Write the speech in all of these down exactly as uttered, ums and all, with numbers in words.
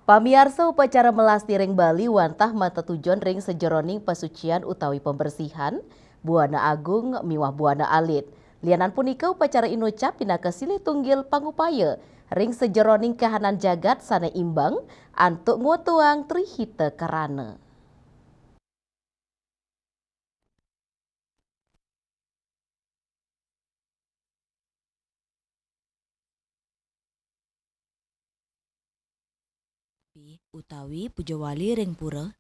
Pamiarsa, upacara melasti ring Bali wantah matetujon ring sajeroning pasucian utawi pembersihan, buana agung miwah buana alit. Lianan punika, upacara inucap pinaka silih tunggil pangupaya ring sajeroning kahanan jagat sane imbang antuk ngwetuang Tri Hita Karana. Pi utawi puja wali ring pura.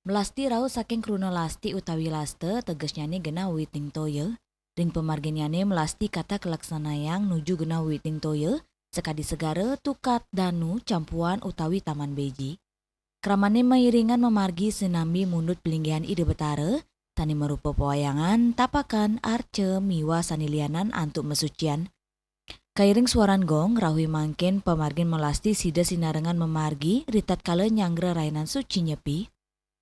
Melasti rauh saking kruna lasti utawi lasta, tegesnyane genah wiwiting toya. Ring pamarginnyane melasti katah kalaksanayang nuju genah wiwiting toya, sakadi segara, tukad, danu, campuan, utawi taman beji. Kramane mairingan mamargi sinambi mundut palinggihan Ida Betara, sane marupa pawayangan, tapakan, arca, miwah sane lianan antuk masucian. Kairing suaran gong, rauh mangkin pamargin melasti sida sinarengan mamargi ritatkala nyanggra rainan suci Nyepi.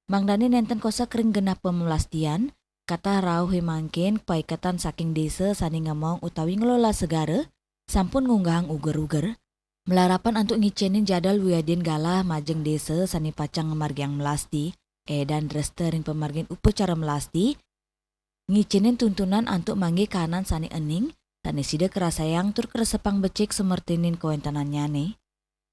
Mangdane nenten kosek ring genah pamelastian, katah rauh mangkin paiketan saking desa sane ngemaong utawi ngelola segara, sampun ngunggahang uger-uger. Malarapan antuk ngicenin jadwal wiadin galah majeng desa sane pacang ngamargiang melasti, edan dresta ring pamargin upacara melasti, ngicenin tuntunan antuk manggihin kahanan sane ening, sane sida karasayang tur kresepang becik samertinin kawentenannyane.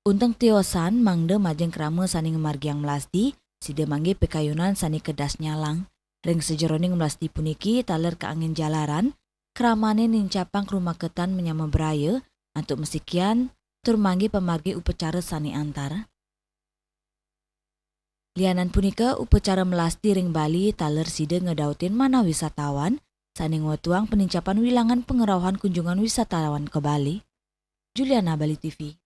Unteng tiosan mangda majeng krama sane ngamargiang melasti, sida manggihin pikayunan sane kedas nyalang. Ring sajeroning melasti puniki taler kaanggen jalaran, kramane nincapang karumaketan manyama braya antuk masikian tur manggihin pamargi upacara sane antar. Lianan punika, upacara melasti ring Bali taler sida ngedautin manah wisatawan, sane ngwetuang panincapan wilangan pangrauhan kunjungan wisatawan ka Bali. Juliana, Bali T V.